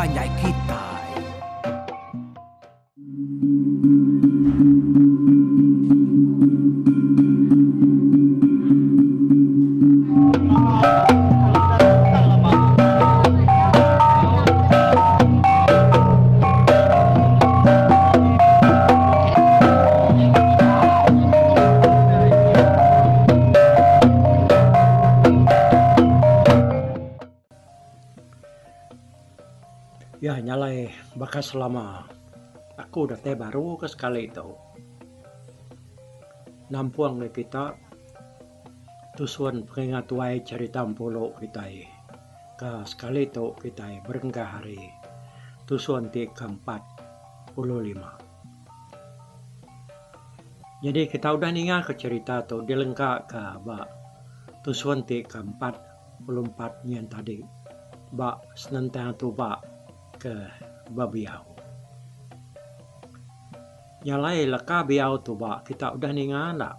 panjai kitai. Iya nyalai baka selama aku datai baru ke sekali tu. Nampung ngan kita tusun pengingat tuai cherita empulu kitai ke sekali tu kitai berengkah ari tusun ti ke 45. Nyadi kita udah ninga ke cherita tu dilengka ka ba tusun ti ke 44 nyin tadi ba senentang tuba ke bebiau. Nya alai leka biau tuba kita udah ninga enda.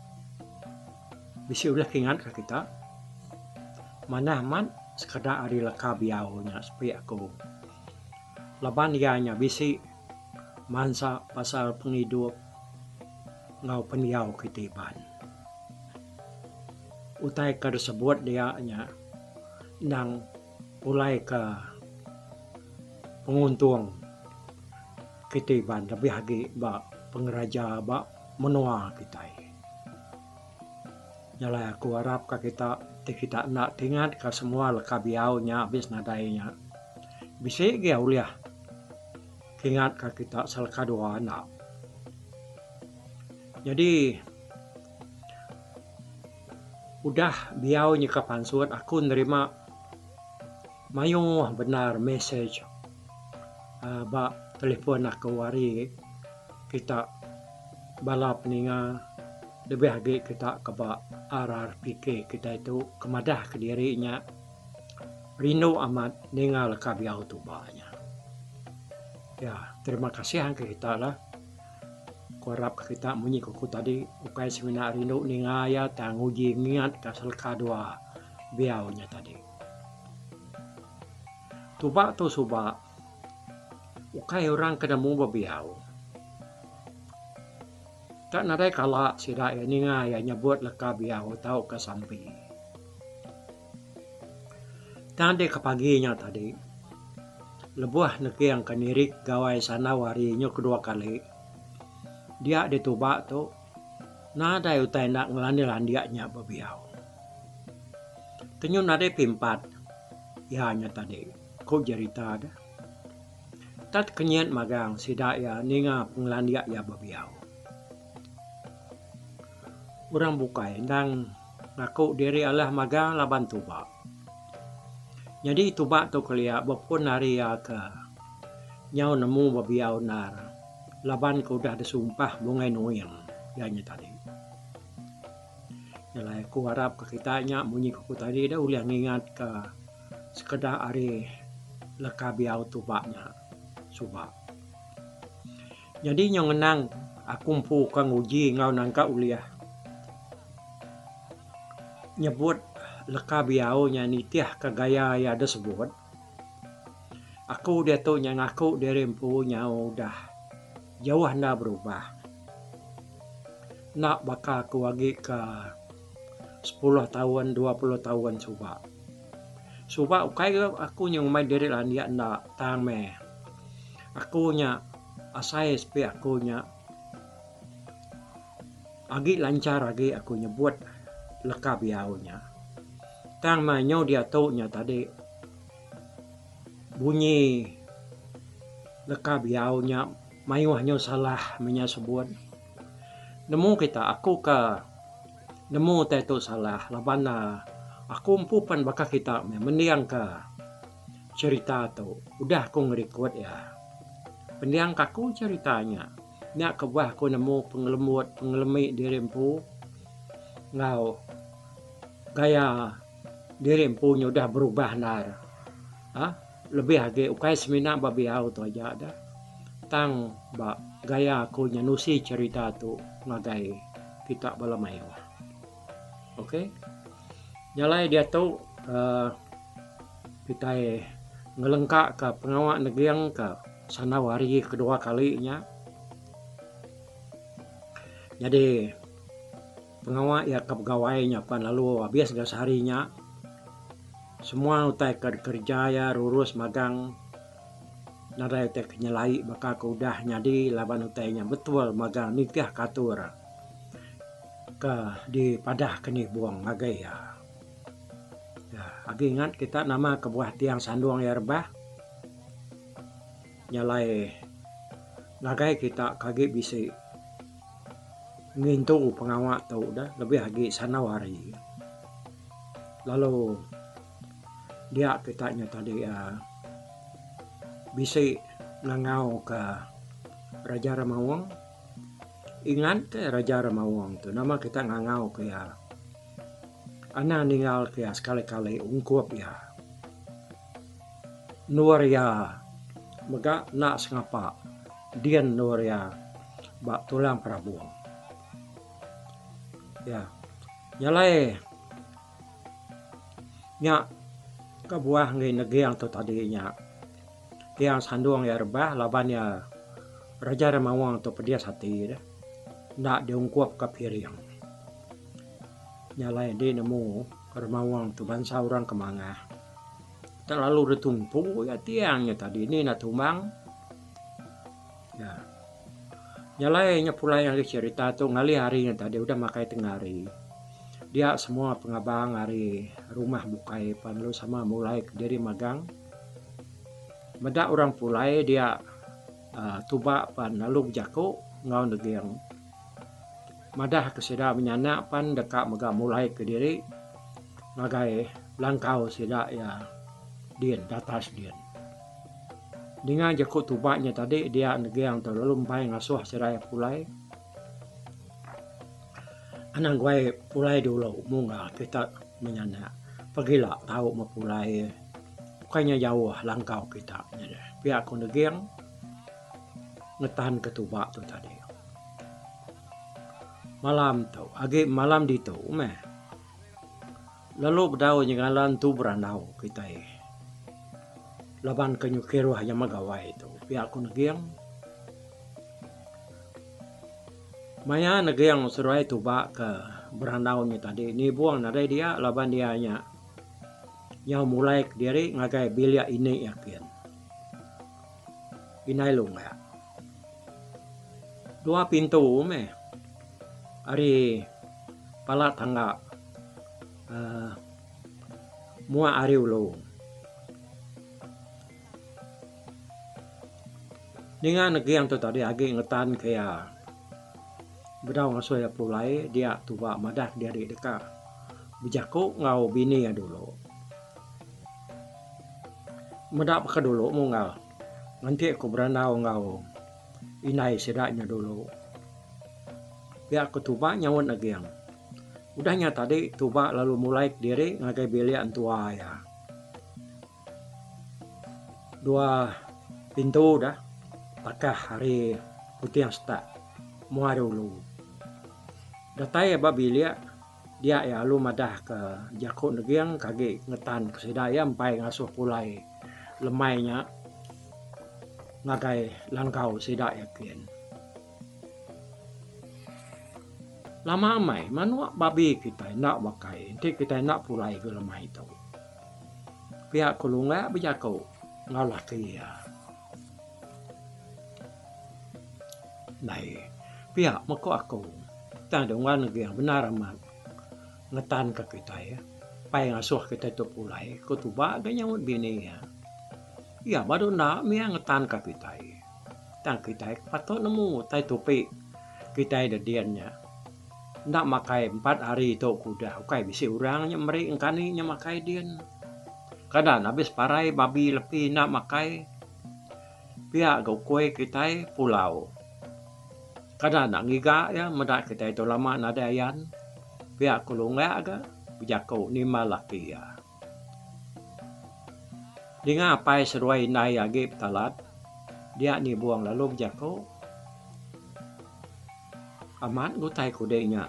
Bisi ulih kingat ka kita. Manah amat sekeda ari leka biau nya sepi aku. Laban iya nya bisi mansa pasal pengidup enggau pendiau kitai Iban. Utai ke disebut dia nya endang pulai ke penguntung kitai Iban lebih agi ba pengeraja ba menua kitai. Nya alai aku arap ka kita ti kita enda tingat ka semua leka biau nya abis nadai nya. Bisi gi ulih kingat ka kita seleka dua enda. Nyadi udah biau nyeka pansut aku nerima mayuh bendar message uhh ba telefon aku ari kita bala peninga lebih agi kita ke ba RRPK kitai tu ke madah kediri nya rindu amat ninga leka biau tuba nya. Ya terima kasih ngagai kita lah. Ku arap ka kita munyi ku aku tadi ukai semina rindu ninga iya tang nguji ngingat ka seleka dua biau nya tadi. Tuba tu suba ukai orang ke nemu bebiau. Tak nadai kala sida iya ninga iya nyebut leka biau tauka sampi. Tang deh ke pagi nya tadi, lebuh neking ke nirik gawai sandau hari nyu kedua kali, dia dituba tu nadai utai enda ngelandik-landik nya bebiau. Tenyun nadai pimpat iya nya tadi, ku jerita deh. Tat kenyit magang sida iya ninga pengelandik iya bebiau. Orang bukai endang ngaku diri alah magang laban tuba. Nyadi tuba tu kelia bepun ari iya ke nyau nemu bebiau endar laban ke udah disumpah Bungai Nuing iya nya tadi. Nya alai aku arap ke kita nya munyi ku aku tadi dah ulih ngingat ka sekeda ari leka biau tuba nya suba. Nyadi nyau ngenang aku empu ka nguji enggau nangka ulih nyebut leka biau nya nitihka gaya iya da sebut. Aku diatu nya ngaku diri empu nyau udah jauh enda berubah. Enda baka aku agi ka sepuluh taun 20 taun suba. Suba ukai ga aku nya ngumbai diri landik enda tang meh. Aku nya asai sepi aku nya agi lanchar agi aku nyebut leka biau nya. Tang meh nyau diatu nya tadi bunyi leka biau nya mayuh nyau salah meh nya sebut. Nemu kita aku ka nemu utai tu salah laban ne aku empu pan baka kita meh mending ka. Cherita tu udah aku ngerikod iya. Pending ka aku cherita nya. Nya kebuah aku nemu pengelembut pengelemi diri empu enggau gaya diri empu nya udah berubah endar uhh lebih agi ukai semina ba biau tu aja da tang ba gaya aku nya nusi cherita tu ngagai kita bala mayuh. Ok. Nya alai diatu uhh. Kitai Ngelengkaka pengawa neging ke sandau hari kedua kali nya. Nyadi pengawa iya ke begawai nya pan lalu abis ga sehari nya. Semua utai ke dikereja iya rurus magang nadai utai ke nyelai baka ke udah nyadi laban utai nya betul magang nitihka atur ke dipadahka nibung ngagai iya. Agi ingat kita nama kebuah tiang sandung iya rebah? Nya alai ngagai kita ke agi bisi ngintu pengawa tu deh lebih agi sandau hari. Lalu dia kita nya tadi uhh bisi ngangau ka Raja Remaung. Ingat ke Raja Remaung tu nama kita ngangau ke iya. Anang ninggal ke iya sekali-kali ungkup iya. Endur iya mega enda sengapa din endur iya ba tulang perabung. Iya. Nya alai nya kebuah enggi neging tu tadi nya tiang sandung iya rebah laban iya Raja Remaung tu pedis ati deh enda diungkupka piring. Nya alai enti nemu remaung tu bansa orang ke mangah. Terlalu ditumpu iya tiang nya tadi ni enda tumbang. Iya. Nya alai nya pulai ari cherita tu ngalih hari nya tadi udah makai tengah hari. Dia semua pengabang ari rumah bukai pan lalu sama mulai kediri magang. Meda orang pulai dia uhh tuba pan lalu bejaku enggau neging. Madah ke sida menyanak pan deka mega mulai ke diri ngagai langkau sida iya din datas din. Ninga jaku tuba nya tadi dia neging tu lalu empai ngasuh sida iya pulai. Anang guai pulai dulu mungga kita menyanak pagila tau meh pulai ukai nya jauh langkau kita pia ku neging. Ngetan ke tuba tu tadi. Malam tu agi malam ditu meh. Lalu bedau nyengala entu berandau kitai. Laban ke nyu kiruh nyama gawai tu pia ku neging. Maya neging seduai tuba ke berandau nya tadi nibung nadai dia laban dia nya nyau mulai kediri ngagai bilik ini iya kin. Indai Lunggak. Dua pintu meh ari pala tangga uhh muak ari ulu. Ninga neging tu tadi agi ngetan ke iya bedau ngasuh iya pulai dia tuba madah diri deka bejaku enggau bini iya dulu. Meda baka dulu munggal nganti ku berandau enggau indai sida nya dulu. Pia ku Tuba nyaut Aging. Udah nya tadi Tuba lalu mulai kediri ngagai bilik entua iya. Dua pintu dah takah ari puting setak mua dulu. Datai ba bilik. Dia iya alu madah ke jaku neging ke agi ngetan ke sida iya empai ngasuh pulai lemai nya ngagai langkau sida iya kin. Lama amai manuk babi kitai enda makai enti kitai enda pulai ke lemai tu. Pia ku Lungga bejaku enggau laki iya. Ndai pia meko aku tang dunggan neging bendar amat ngetan ka kitai pai ngasuh kitai tu pulai ku tuba ga nyaut bini iya. Iya badu enda mih ngetan ka kitai tang kitai patut nemu utai tupi kitai da din nya enda makai empat hari tu ke udah ukai bisi orang nya meri engkani nya makai din. Kada ne abis parai babi lepi enda makai pia ga ukui kitai pulau. Kada enda ngiga iya meda kitai tu lama nadai ayan pia ku lungga ga bejaku nimbal laki iya. Dinga apai seduai indai agi betalat dia nibung lalu bejaku amat gutai kudi nya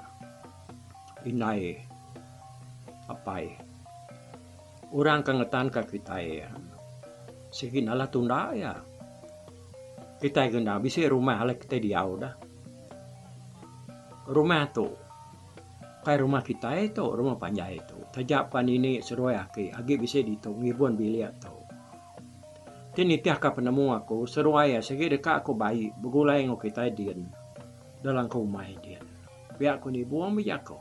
indai apai. Orang ke ngetanka kitai. Sigi nalah tunda iya. Kitai ke enda bisi rumah alai kitai diau dah. Rumah tu ukai rumah kitai tu, rumah panjai tu. Taja pan ini seduai aki agi bisi ditu ngibun bilik tu. Ti nitihka penemu aku, seduai iya sigi deka aku bai begulai enggau kitai din dalam ke umai din. Pia ku Nibong bejaku.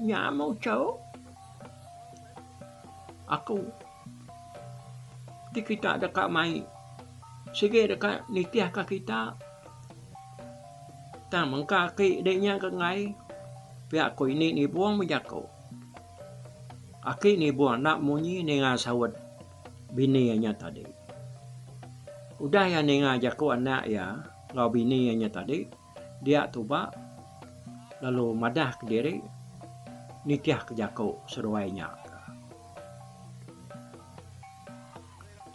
Nya meh uchu aku ti kita deka mai sigi deka nitihka kita. Tang mengka aki dek nya ke enggai pia ku ini Nibong bejaku. Aki Nibong enda munyi ninga saut bini iya nya tadi. Udah iya ninga jaku anak iya enggau bini iya nya tadi dia tuba lalu madah kediri nitih ke jaku seduai nya.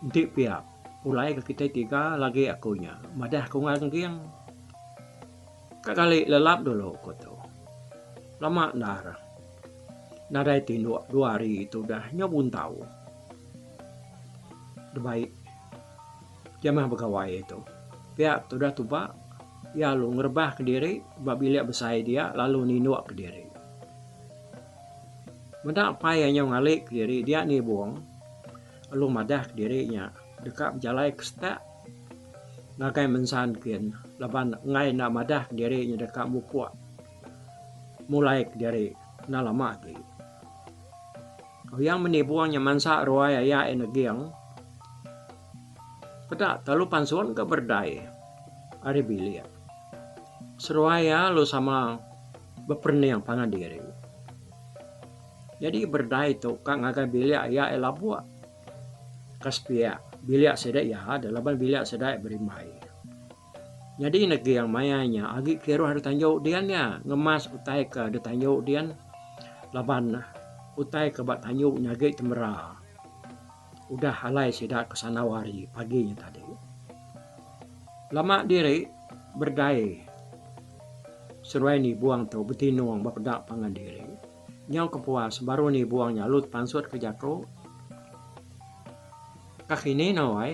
Enti pia pulai ke kitai tiga lagi aku nya madah ke unggal ngging. Ka kali lelap dulu ku tu. Lama endar nadai tinduk dua hari tu udah nyau buntau. Debai jamah begawai tu. Pia tudah tuba iya lalu ngerebah kediri ba bilik besai dia lalu ninduk kediri. Meda apai iya nyau ngali kediri dia nibung lalu madah kediri nya deka bejalai ke setak ngagai mensan kin laban enggai enda madah kediri nya deka mupuk mulai kediri enda lama agi. Uyang menibung nya mansa ruai aya iya neging peda lalu pansun ga berdai ari bilik. Seruai iya lalu sama beperening pangan diri. Nyadi berdai tu ka ngagai bilik aya iya labuk ka sepiak bilik sida iya laban bilik sida iya berimbai. Nyadi neging maya nya agi kiruh da tanju din iya ngemas utai ke da tanju din laban utai ke ba tanju nya agi temera udah alai sida ke sandau hari pagi nya tadi. Lama diri berdai seruai nibung tu betinung ba peda pangan diri. Nyau kepuas baru nibung nya lalu tepansut ke jaku ka kini ne wai.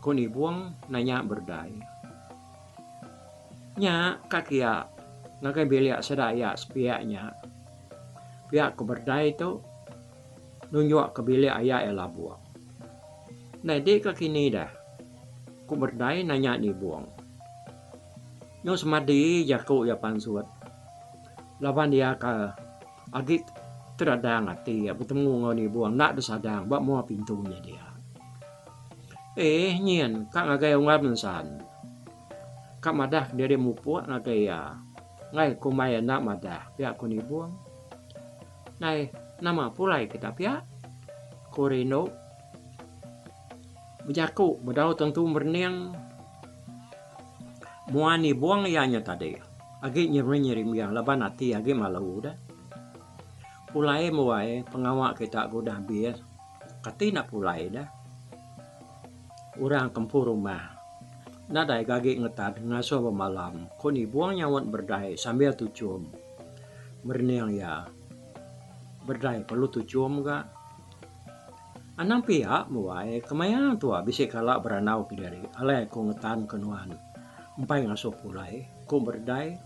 Ku Nibung nanya Berdai. Nya ka kia ngagai bilik sida iya sepiak nya. Pia ku Berdai tu nunjuk ke bilik aya iya labuk. Ndai di ka kini deh? Ku Berdai nanya Nibung. Nyau semadi jaku iya pansut laban iya ka Agi teradang ati iya betemu enggau Nibung enda disadang ba mua pintu nya dia. Eh nyin ka ngagai unggal mensan. Ka madah kediri mupuk ngagai iya. Enggai kumbai enda madah pia ku Nibung. Ndai nama pulai kita pia? Ku Rindu. Bejaku bedau tentu merening mua nibung iya nya tadi. Agi nyering-nyering laban ati agi malu deh. Pulai mbuai pengawa kita ke udah abis kati enda pulai deh. Orang ke empu rumah nadai ga agi ngetan ngasuh bemalam ku nibung nyaut berdai sambil tuchum merening iya. Berdai perlu tuchum ga. Anang pia buai kemaya tua bisi kala berandau kediri alai aku ngetan ke nuan empai ngasuh pulai, ku Berdai.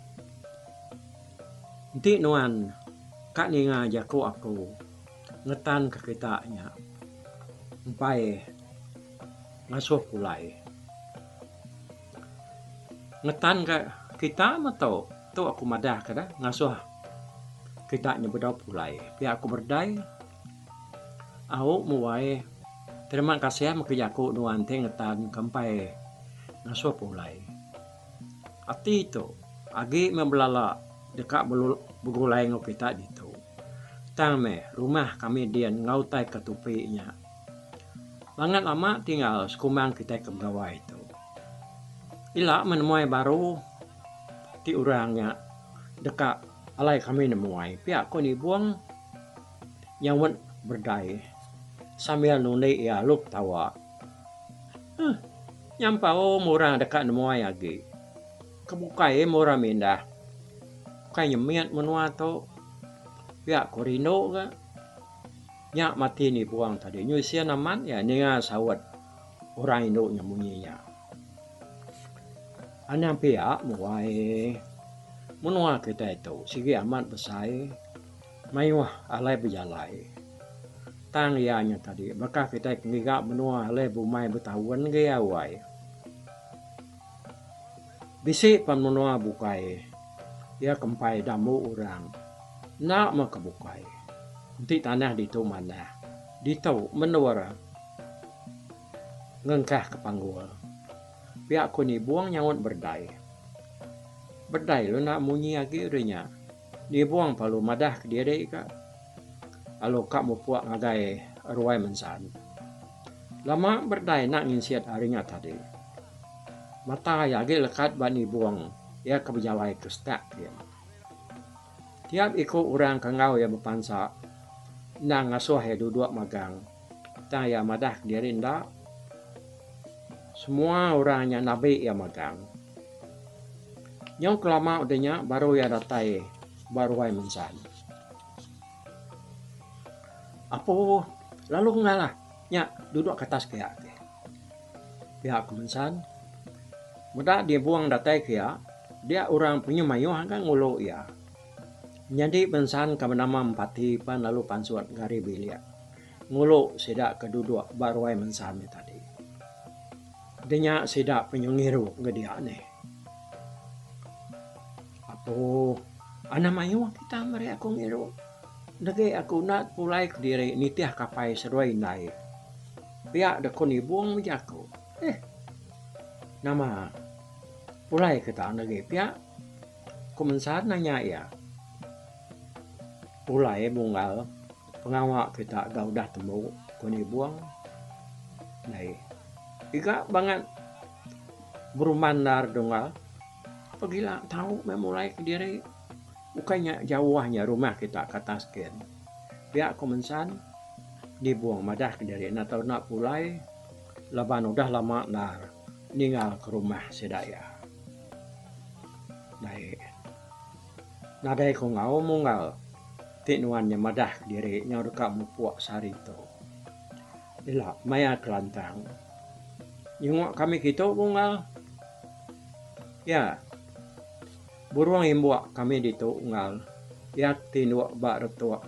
Enti nuan ka ninga jaku aku ngetan ke kita nya empai ngasuh pulai. Ngetan ka kita meh tu, tu aku madah ka deh ngasuh kita nya bedau pulai. Pia ku Berdai. Au muai terima kasih meh ke jaku nuan ti ngetan ke empai ngasuh pulai. Ati tu agi meh belala deka begulai enggau kita ditu. Tang meh rumah kami din enggau utai ke tupi nya. Bangat lama tinggal sekumbang kitai ke begawai tu. Ila meh nemuai baru ti orang nya deka alai kami nemuai pia ku Nibong. Nyaut Berdai sambil nundi iya lalu ketawa. Huh, nyampau murang deka nemuai agi. Ke bukai murang mindah. Bukai nyemit menua tu. Pia ku rindu ga. Nya mati nibung tadi. Nyu isin amat iya ninga saut orang indu nya munyi nya. Anang pia muai menua kitai tu sigi amat besai mayuh alai bejalai. Tang iya nya tadi baka kitai ke ngiga menua alai bumai betaun ge iya wai. Bisi pan menua bukai iya ke empai dambu orang enda meh ke bukai. Enti tanah ditu manah ditu mendur ngengkah ke panggul. Pia ku Nibung nyaut Berdai. Berdai lu enda munyi agi ri nya. Nibung perlu madah kediri ka lalu ka mupuk ngagai ruai mensan. Lama Berdai enda nginsit ari nya tadi. Mata iya agi lekat ba Nibung iya ke bejalai ke setak kin. Tiap iku orang ke enggau iya bepansa endang ngasuh iya duduk magang tang iya madah kediri enda. Semua orang nya nabi iya magang. Nyau kelama udah nya baru iya datai ba ruai mensan. Apo lalu ngalah nya duduk ke atas kiya ti. Pia ku mensan. Meda dibung datai kiya, dia orang penyu mayuh ga ngulu iya. Nyadi mensan ke benama Empati pan lalu pansut gari bilik ngulu sida ke duduk ba ruai mensan nya tadi. Deh nya sida penyu ngiru ga dia neh. Apo anang mayuh kita meri aku ngiru. Negi aku enda pulai kediri nitih ka apai seduai indai. Pia deh ko Nibong bejaku. Eh. Nama pulai ke ta negi pia ko Mensan nanya iya. Pulai munggal pengawa kita ga udah tembu ko Nibong. Dai. Iga bangat berumban endar dunggal. Pagila tau meh mulai kediri. Ukai nya jauh nya rumah kita ke atas kin. Pia ku Mensan, Nibong madah kediri enda tau enda pulai laban udah lama endar ninggal ke rumah sida iya. Dai nadai ku enggau munggal ti nuan nya madah kediri nyau deka mupuk sehari tu. Ila maya kelantang. Nyenguk kami kitu munggal. Iya. Burung imbuk kami ditu unggal iya tinduk ba retuk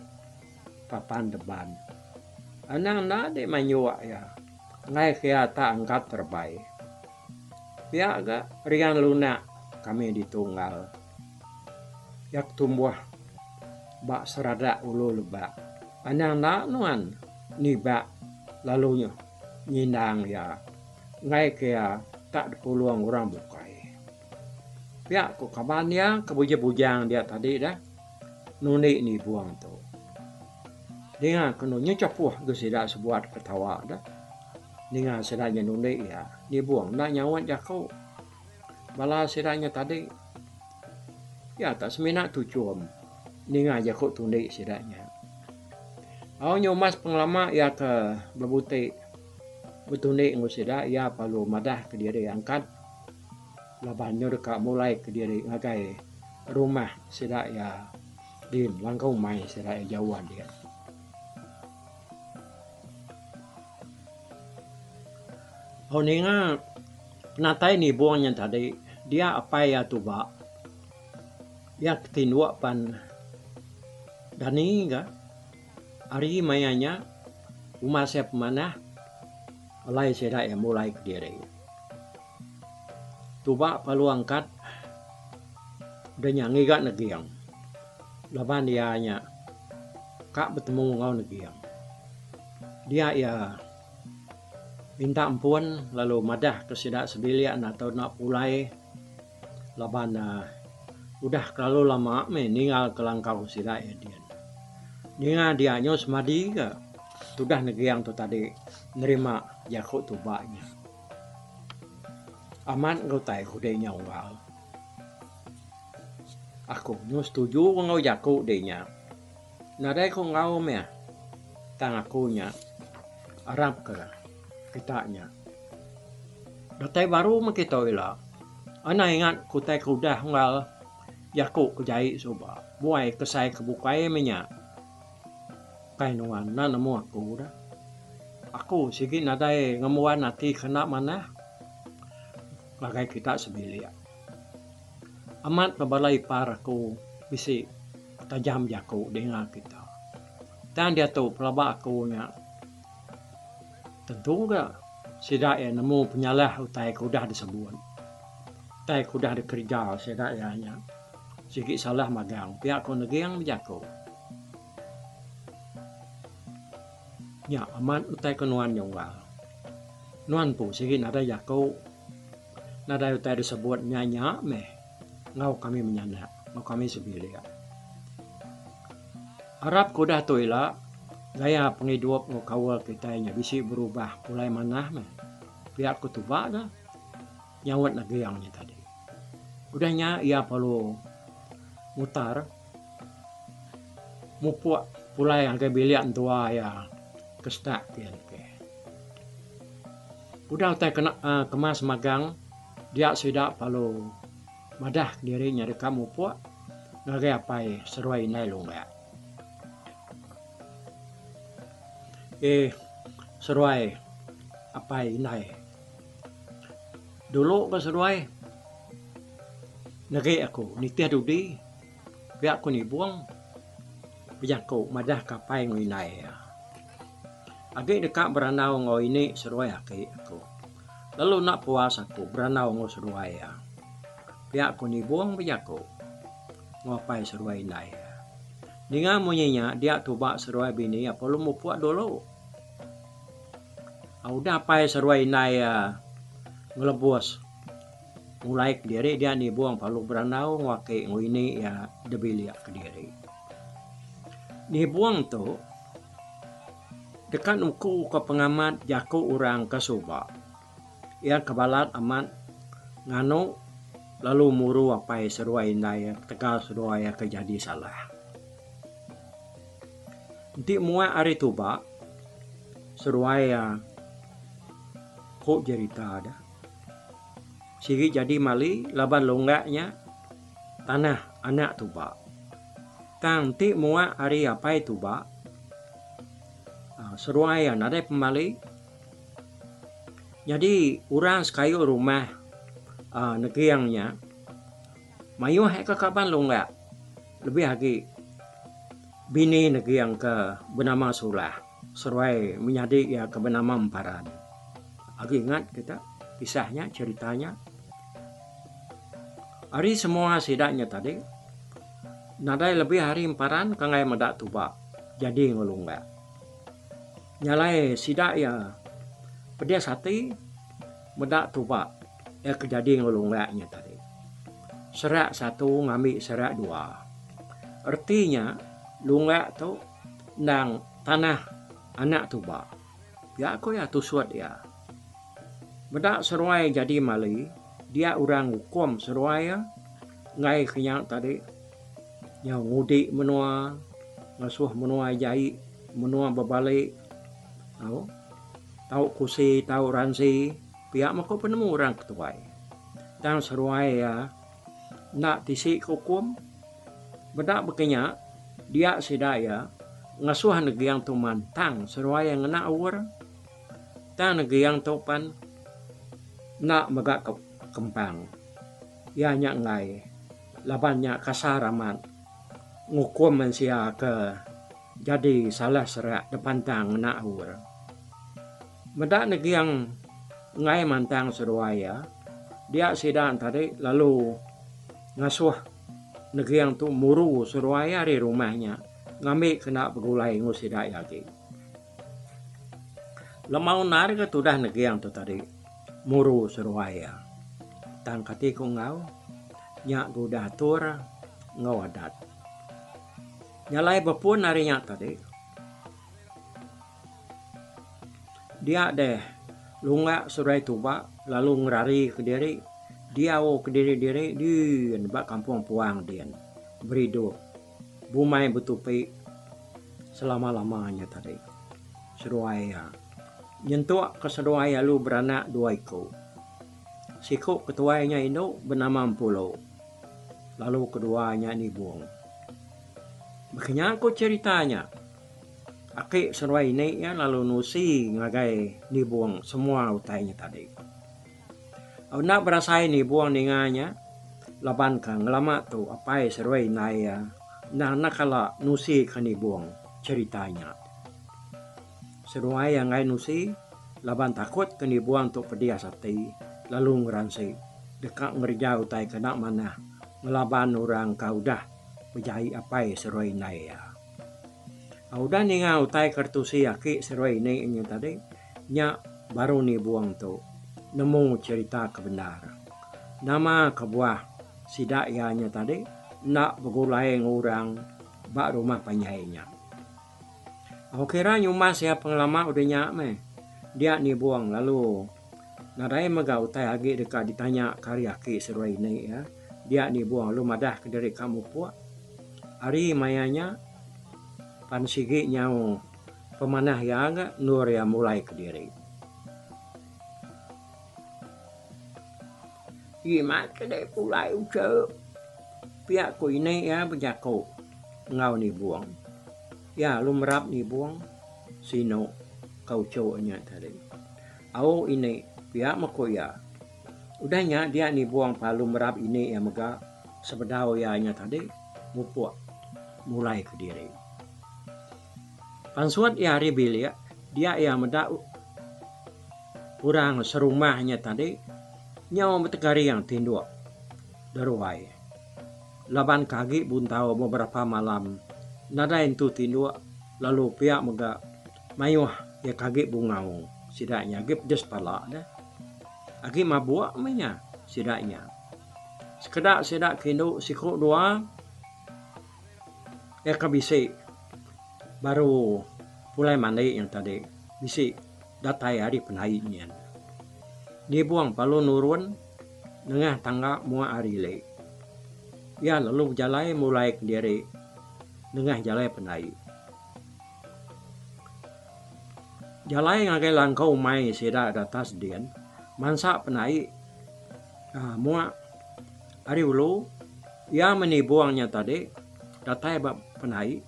papan deban. Anang enda di manjuk iya enggai ke iya tak angkat terebai. Pia ga rian lunak kami ditu unggal iya tumbuh ba seradak ulu lebak. Anang enda nuan nibak lalu nyindang iya enggai ke iya tak dipulung orang bukai. Pia ku kaban iya ke bujang-bujang dia tadi dah nundi nibung tu. Ninga ke nunyi chapuh ga sida sebuat ketawa dah. Ninga sida nya nundi iya, nibung enda nyaut jaku bala sida nya tadi. Iya tak semina tuchum ninga jaku tundi sida nya. Au nyumas pengelama iya ke bebuti betundi enggau sida iya perlu madah kediri angkat. Laban nyu deka mulai kediri ngagai rumah sida iya din langkau umai sida iya jauh din. Au ninga penatai nibung nya tadi dia apai iya tuba iya ke tinduk pan dani ga ari maya nya uma sia pemanah alai sida iya mulai kediri. Tuba perlu angkat udah nya ngiga neging laban iya nya ka betemu enggau neging. Dia iya minta ampun lalu madah ke sida sebilik enda tau enda pulai laban ne udah kelalu lama meh ninggal ke langkau sida iya din. Ninga dia nyau semadi ke tudah neging tu tadi nerima jaku tuba nya. Amat enggau utai ku dei nya unggal. Aku nyu setuju enggau jaku dei nya. Nadai ku enggau meh tang aku nya arap ke kita nya. Datai baru meh kita ila. Anang ingat ke utai ke udah unggal jaku ke jai suba. Buai kesai ke bukai meh nya. Ukai nuan enda nemu aku dah. Aku sigi nadai ngembuan ati ke enda manah ngagai kita sebilik. Amat pa bala ipar aku bisi tajam jaku dinga kita. Tang diatu pelaba aku nya tentu ga sida iya nemu penyalah utai ke udah disebut. Utai ke udah dikereja sida iya nya sigi salah magang pia ku Neging bejaku. Nya amat utai ke nuan nya unggal. Nuan empu sigi nadai jaku, nadai utai disebut nya nya meh enggau kami menyanak enggau kami sebilik. Arap ke udah tu ila gaya pengidup enggau kaul kitai nya bisi berubah pulai manah meh. Pia ku tuba ga nyaut Neging nya tadi. Udah nya iya perlu mutar. Mupuk pulai ngagai bilik entua iya ke setak ti enti. Udah utai kena uhh kemas magang dia sida perlu madah kediri nya deka mupuk ngagai apai seruai indai lunggak. Eeh seruai apai indai dulu ka seruai negi aku nitih dudi. Pia ku Nibong bejaku madah ka apai enggau indai iya. Agi deka berandau enggau ini seduai aki aku. Lalu enda puas aku berandau enggau seduai iya. Pia ku Nibong bejaku enggau apai seduai indai iya. Ninga munyi nya dia tuba seduai bini iya perlu mupuk dulu. Udah apai seduai indai iya ngelebus. Mulai kediri dia nibung lalu berandau enggau aki enggau ini iya da bilik kediri. Nibung tu deka nuku ka pengamat jaku orang ke suba. Iya ke balat amat nganu lalu muru apai seduai indai iya ketegal seduai iya ke jadi salah. Enti muak ari tuba seduai iya ku jerita deh. Sigi jadi mali laban lunggak nya tanah anak tuba. Tang enti muak ari apai tuba seduai iya nadai pemali. Nyadi orang sekayu rumah uhh neging nya mayuh ka kaban lunggak lebih agi bini neging ke benama Sulah. Seruai menyadi iya ke benama Emparan. Agi ingat kita kisah nya cherita nya. Ari semua sida nya tadi nadai lebih ari Emparan ke enggai meda tuba jadi enggau lunggak. Nya alai sida iya pedis ati meda tuba iya ke jadi enggau lunggak nya tadi. Serak satu ngambi serak dua. Reti nya lunggak tu Endang tanah anak tuba. Pia ku iya tusut iya. Meda seruai jadi mali, dia orang ngukum seruai iya enggai ke nya tadi nyau ngudi menua ngasuh menua jai menua bebali tau tau kusi tau ransi pia meh ku penemu orang ketuai. Tang seruai iya enda tisi ke ukum. Meda baka nya, dia sida iya ngasuh neging tu mantang seruai iya ngena aur. Tang neging tu pan enda mega kempang. Iya nya enggai laban nya kasar amat ngukum mensia ke jadi salah serak depantang ngena aur. Meda neging enggai mantang seduai iya, dia sida tadi lalu ngasuh neging tu muru seduai iya ari rumah nya ngambi kena begulai enggau sida iya agi. Lemau endar ga tudah neging tu tadi muru seduai iya. Tang kati ku enggau nya ga udah atur enggau adat. Nya alai bepun ari nya tadi. Dia deh lunggak seduai tuba lalu ngerari kediri diau kediri-diri din ba kampung puang din beridup bumai betupi selama-lama nya tadi. Seduai iya nyentuk ke seduai lalu beranak dua iku. Siku ketuai nya indu benama Empulo lalu kedua nya Nibong. Baka nya ku cherita nya. Aki seduai ini iya lalu nusi ngagai Nibong semua utai nya tadi. Enda berasai Nibong ninga nya laban ka ngelama tu apai seduai indai iya endang enda kala nusi ka Nibong cherita nya. Seduai iya enggai nusi laban takut ke Nibong tu pedis ati lalu ngeransi deka ngereja utai ke enda manah ngelaban orang ka udah bejai apai seduai indai iya. Udah ninga utai ke ditusi aki seduai ini nya tadi, nya baru nibung tu nemu cherita ke bendar. Nama kebuah sida iya nya tadi enda begulai enggau orang ba rumah panjai nya. Aku kira nyumbas iya pengelama udah nya meh dia nibung lalu nadai mega utai agi deka ditanya ke ari aki seduai ini iya dia nibung lalu madah kediri ka mupuk. Ari maya nya pan sigi nyau pemanah iya ga endur iya mulai kediri. Jimat kedai pulai uchu pia ku ini iya bejaku enggau Nibong. Iya lalu merap Nibong sinu ka uchu nya tadi. Au ini pia meh ku iya. Udah nya dia Nibong lalu merap ini iya mega. Sebedau iya nya tadi mupuk mulai kediri. Pansut iya ari bilik dia iya meda orang serumah nya tadi nyau betegaring tinduk deruai. Laban ke agi buntau beberapa malam nadai entu tinduk lalu pia mega mayuh iya ke agi bungau sida nya agi pedis pala deh. Agi mabuk meh nya sida nya. Sekeda sida ke indu siku dua iya ke bisi baru pulai mandi nya tadi bisi datai ari penai nyin. Nibung lalu nurun nengah tangga mua ari ili. Iya lalu bejalai mulai kediri nengah jalai penai. Jalai ngagai langkau umai sida datas din mansa penai. Muak ari ulu iya menibung nya tadi datai ba penai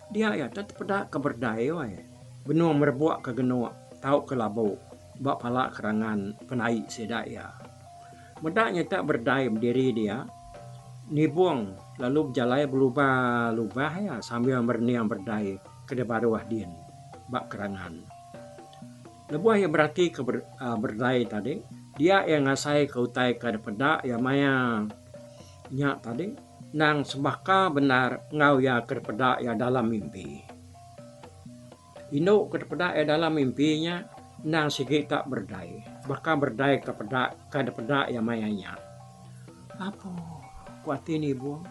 dia iya te tepeda ke berdai weh benung merebuk ke genuk tauka labu ba pala kerangan penai sida iya. Meda nya te berdai bediri dia nibung lalu bejalai belubah lubah iya sambil merening berdai ke dibaruh din ba kerangan. Lebuh iya beratika berdai tadi, dia iya ngasaika utai ke dipeda iya maya nya tadi endang sebaka bendar enggau iya ke dipeda iya dalam mimpi. Indu ke dipeda iya dalam mimpi nya endang sigi tak berdai baka berdai ke peda ke dipeda iya maya nya. Apo ku ati Nibong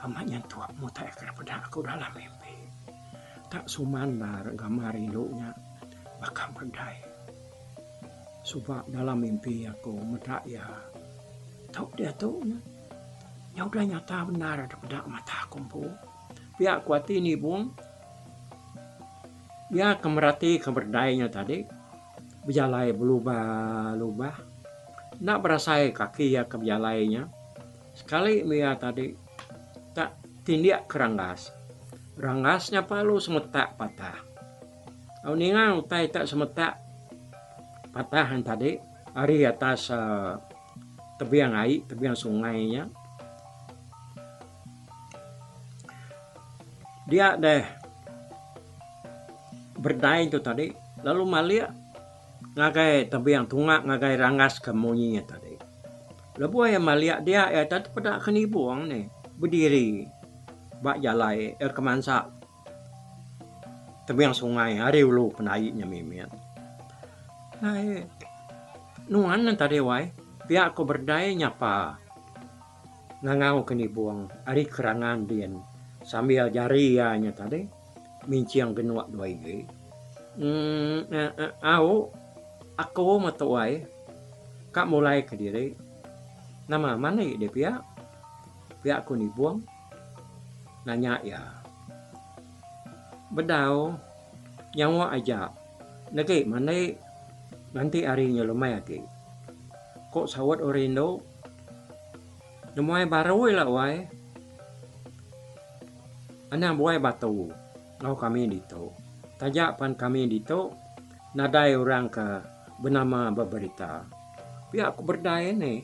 amat nyentuk utai ke dipeda aku dalam mimpi. Tak suman bar gambar indu nya baka berdai. Suba dalam mimpi aku meda iya tu diatu nya. Nya udah nyata bendar dipeda mata aku empu. Pia ku ati Nibong iya ke meratika berdai nya tadi bejalai belubah lubah enda berasai kaki iya ke bejalai nya. Sekali meh iya tadi tak tindik ke ranggas. Ranggas nya perlu semetak patah. Au ninga utai tak semetak patah nya tadi ari atas uhh tebing ai tebing sungai nya. Dia deh berdai tu tadi lalu malik ngagai tebing tunga ngagai ranggas ke munyi nya tadi. Lebuh iya malik dia iya tepeda ke nibung nih bediri ba jalai iya ke mansa tebing sungai ari ulu penai nya mimit. Ai nuan ne tadi wai pia ku berdai nyapa ngangau ke nibung ari kerangan din sambil jari iya nya tadi minching genuk dua igi. Emm au aku metu ai. Ka mulai kediri nama mandi deh pia. Pia ku Nibong nanya iya. Bedau nyawa aja negi mandi nganti hari nya lumai agi. Ku saut orang indu nemuai baru ila wai. Anang buai batu enggau kami ditu. Taja pan kami ditu nadai orang ke benama beberita. Pia ku Berdai nih.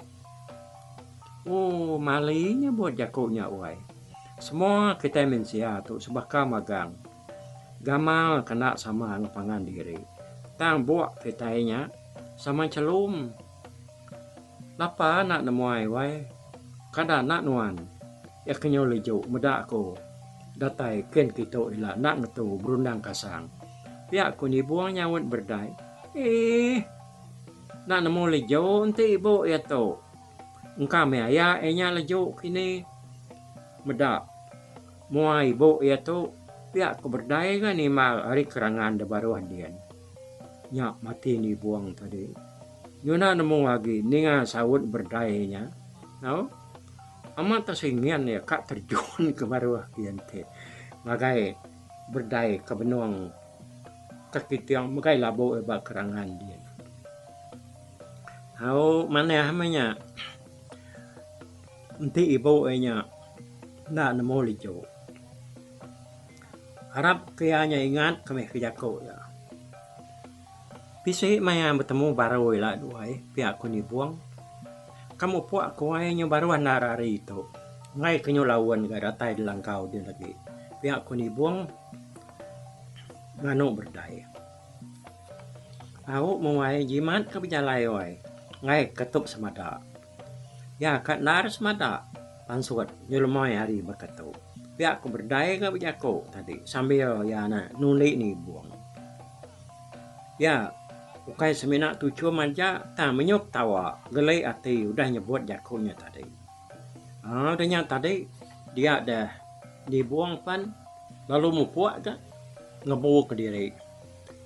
Ooh mali nyebut jaku nya wai. Semua kitai mensia tu sebaka magang. Gamal kena sama enggau pangan diri. Tang buk kitai nya sama chelum. Lapa anak nemuai wai. Kada anak nuan. Iya ke nyau leju meda aku datai kin kitu ila enda ngetu berundang kasang. Pia ku Nibung nyaut Berdai. Eeh. Enda nemu leju enti ibu iya tu. Engka meh aya iya nya leju kini. Meda mua ibu iya tu pia ku Berdai ga nimbal ari kerangan da baruh din. Nya mati Nibung tadi. Nyuna nemu agi ninga saut Berdai nya. Au. Amat tersingin iya ka terjun ke baruh iya enti ngagai berdai ke benung kekiting megai labu iya ba kerangan din. Au manah meh nya enti ibu iya nya enda nemu leju. Arap ke iya nya ingat ke meh ke jaku iya. Bisi maya betemu baru ila duai pia ku Nibong. Ka mupuk aku ai nyu baru andar hari tu. Enggai ke nyu laun ga datai di langkau din lagi pia ku Nibong nganu berdai. Au meh wai jimat ka bejalai wai enggai ketup semada. Iya ka endar semada pansut nyu lemai hari baka tu. Pia ku berdai ga bejaku tadi sambil iya ne nundi Nibong. Iya ukai semina tuchum aja tang menyup tawa geli ati udah nyebut jaku nya tadi. Aaa udah nya tadi dia deh Nibong pan lalu mupuk ga ngebu kediri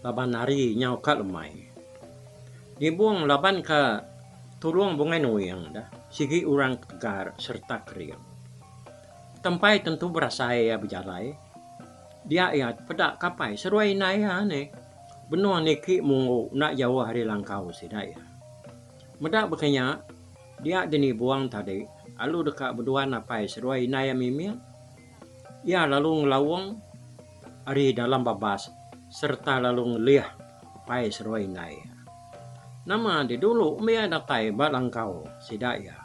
laban hari nyau ka lemai. Nibong laban ka tulung Bungai Nuing deh sigi orang tegar sereta kering. Tempai tentu berasai iya bejalai. Dia iya peda kapai seruai indai iya nih. Benung niki munggu enda jauh ari langkau sida iya. Meda baka nya, dia Denibong tadi alu deka beduan apai seruai indai iya mimit. Iya lalu ngelaung ari dalam babas sereta lalu ngelih apai seruai indai iya. Nama deh dulu meh iya datai ba langkau sida iya.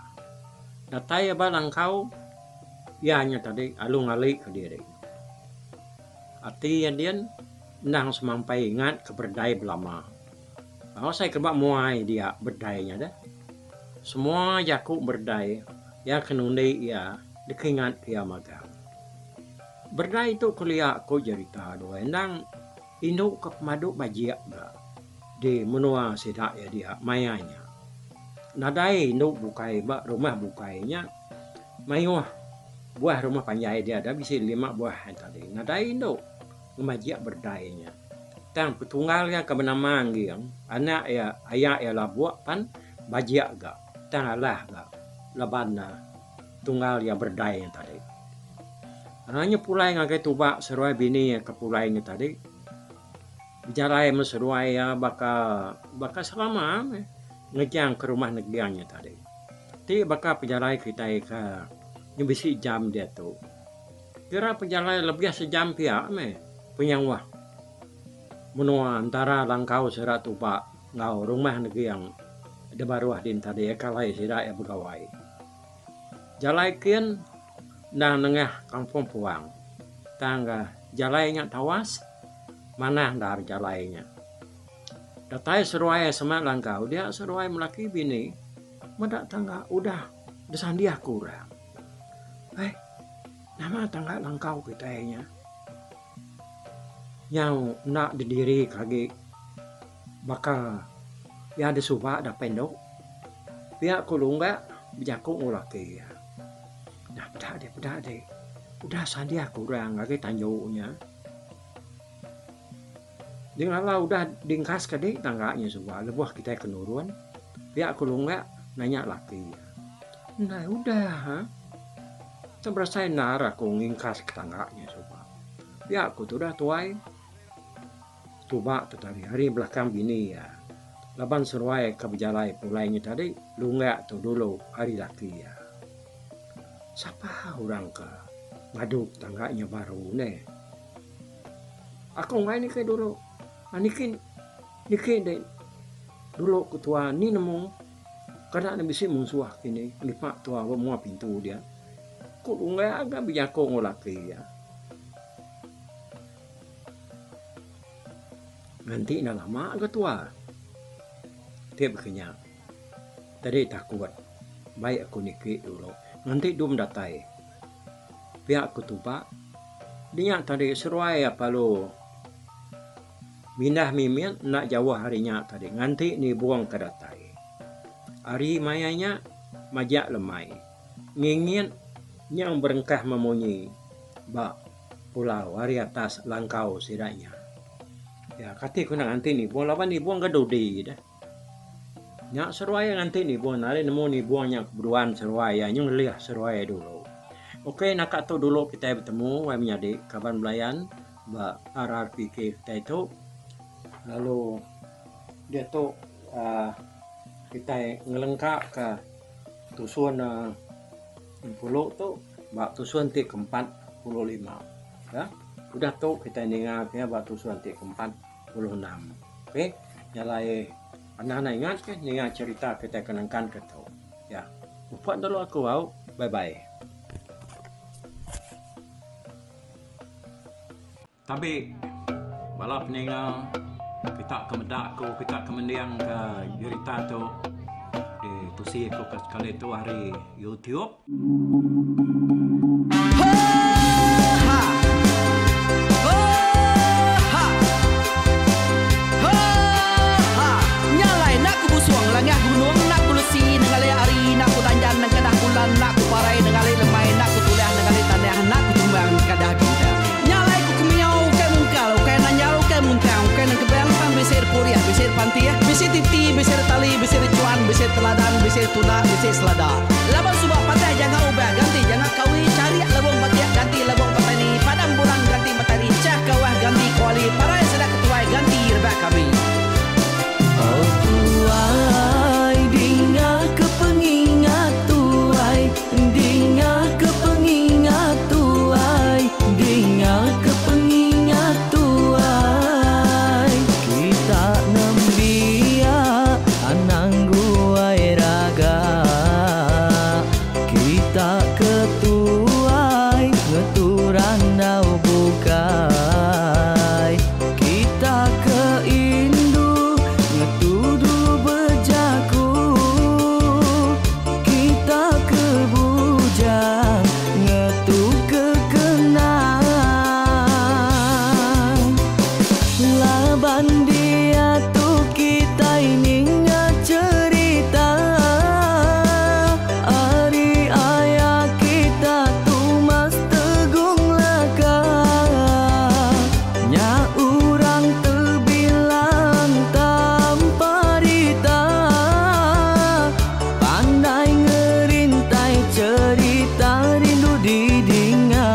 Datai iya ba langkau, iya nya tadi alu ngalika diri. Ati iya din endang semampai ingat ke berdai belama. Tau sai ke ba muai dia berdai nya deh. Semua jaku berdai iya ke nundi iya deka ingat ke iya magang. Berdai tu kelia ku jerita dua endang indu ke pemadu bajik ga di menua sida iya dia maya nya. Nadai indu bukai ba rumah bukai nya. Mayuh buah rumah panjai dia dah bisi lima buah tadi nadai indu ngemajik berdai nya. Tang petunggal iya ke benama Angging anak iya aya iya Labuk pan bajik ga tang alah ga laban ne tunggal iya berdai nya tadi. Nya pulai ngagai tuba seruai bini iya ke pulai nya tadi bejalai meh seruai iya baka baka selama meh ngejang ke rumah Neging nya tadi. Ti baka pejalai kitai ke nyu bisi jam diatu. Kira pejalai lebih sejam pia meh penyauh menua entara Langkau Sera Tuba enggau Rumah Neging da baruh din tadi kalai sida iya begawai. Jalai kin endang nengah Kampung Puang tang ga jalai nya tawas manah endar jalai nya. Datai seduai semak Langkau dia seduai melaki bini meda tangga udah besandih ke orang. Eh nama tangga Langkau kitai nya nyau enda dediri ke agi baka iya disuba dapih endo. Pia ku Lungga bejaku enggau laki iya. Nah peda deh peda deh udah sandih ke orang ngagai tanju nya. Dengala udah dingkas ke dik tangga nya suba lebuh kitai ke nurun pia ku Lungga nanya laki iya. Endai udah ha. Tang berasai endar aku ngingkas ke tangga nya suba. Pia ku tudah tuai tuba tu tadi ari belakang bini iya laban seruai ke bejalai pulai nya tadi Lungga tu dulu ari laki iya. Sapa orang ke ngadu tangga nya baru neh. Aku enggai niki dulu. Niki niki dek dulu ku tua ni nemu kada ne bisi munsuh kini ngipa tua ba mua pintu dia. Ku Dungga ga bejaku enggau laki iya. Nganti enda lama ga tua ti baka nya. Tadi takut bai aku niki dulu nganti dum datai. Pia ku tuba dinya tadi seruai iya perlu mindah mimit enda jauh ari nya tadi nganti nibung ke datai. Ari maya nya majak lemai ngingit nyau berengkah memunyi ba pulau ari atas langkau sida nya. Ya kati ku nganti nibung laban nibung ke dudi deh. Nya seruai iya nganti nibung nadai nemu nibung nya beduan seruai iya nyau ngelih seruai iya dulu. Ok naka tu dulu kitai betemu wai menyadi kaban belayan ba RRPK kitai tu lalu diatu uhh kitai ngelengka ka tusun uhh empulu tu ba tusun ti ke 45 uhh udah tu kitai ninga ke ba tusun ti ke 46. Ok nya alai anang enda ingat ke ninga cherita kitai ke nengkan ke tu. Ya. Mupok dulu aku au. Bye bye. Tabi bala peninga kita ke meda aku kita ke mending ke jerita tu ditusi aku ke sekali tu ari YouTube. Laban suba patah janga ubah ganti janga kawi charik lebong batik ganti lebong petani padam bulan ganti matari chah kawah ganti kuali parai sida ketuai ganti rebak kami. Oh tuai dinga ke pengingat tuai dinga ke pengingat tuai dinga ke pengingat tuai kita nembiak anang guai raga kita ke tuai ngetu randau bukai kita ke indu ngetu dulu bejaku kita ke bujang ngetu ke kenang laban diatu kitai ninga cherita ari aya kita Tumas Tegung Laka nya orang tebilang tanpa rita pandai ngerintai cherita rindu didinga.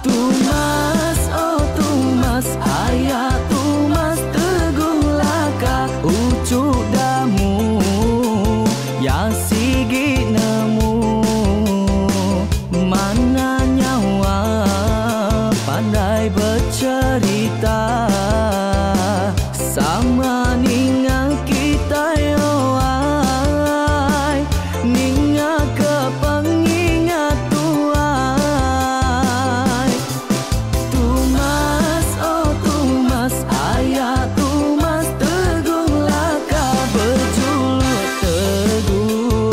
Tumas oh Tumas aya Tumas Tegung Laka uchu damu ya sigi nemu mana nyawa pandai becerita sama ninga kitai owai ninga ke pengingat tuai. Tumas oh Tumas aya Tumas Tegung Laka bejuluk Teguh.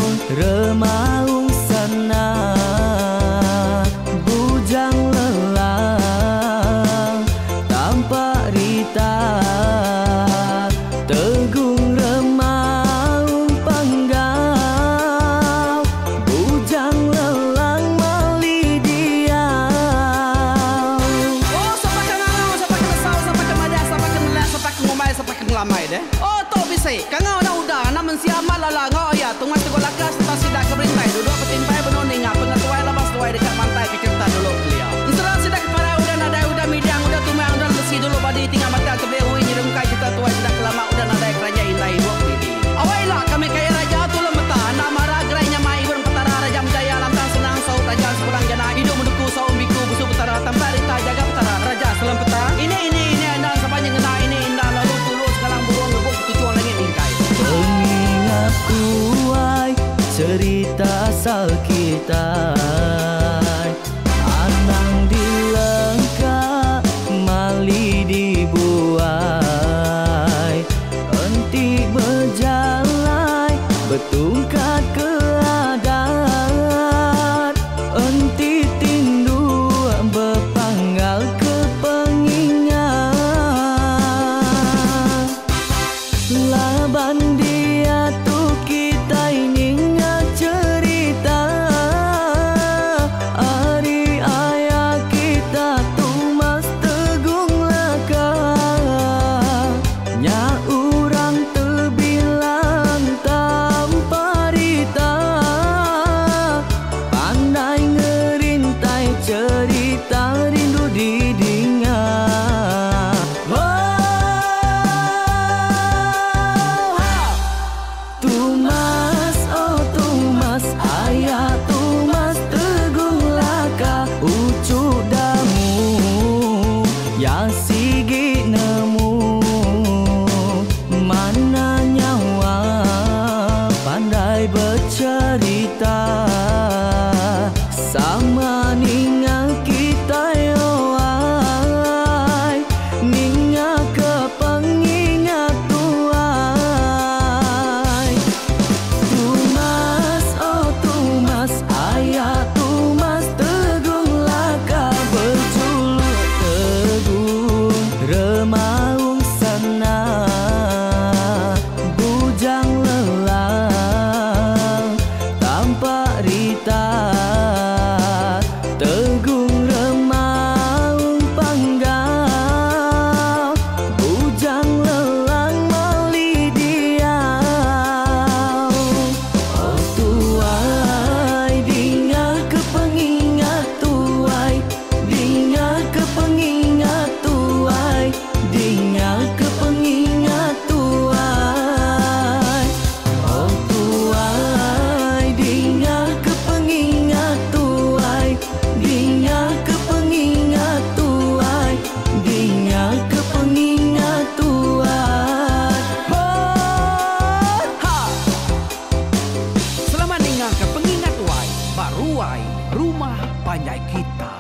asal kitai. Anang dilengka mali dibuai. Enti bejalai betungkat ke adat. Enti tindu bepanggal ke pengingat. Laban diatu kitai ninga cherita ari aya kita Tumas Tegung Laka. Nya urang tebilang tanpa rita. Pandai ngerintai cherita rindu didinga. Tumas, oh Tumas, ayah Tumas Tegung Laka. Ucu damu, ya sigi nemu. Mana nyawa pandai bercerita. Sama ninga kitai oai, ninga ke pengingat tuai. Tumas, oh Tumas, ayah Tumas Tegung Laka. Berjuluk Tegung Remaung Sana. Bujang lelang tanpa rita. Tegung Remaung Panggau. Bujang lelang mali diau. Oh tuai, dinga ke pengingat tuai. Dinga ke pengingat tuai. Dinga ke pengingat tuai. Oh tuai, dinga ke pengingat tuai. Dinga ke pengingat tuai. Dinga ke pengingat tuai. Ho, ha. Selamat ninga ke pengingat tuai ba ruai rumah panjai kita.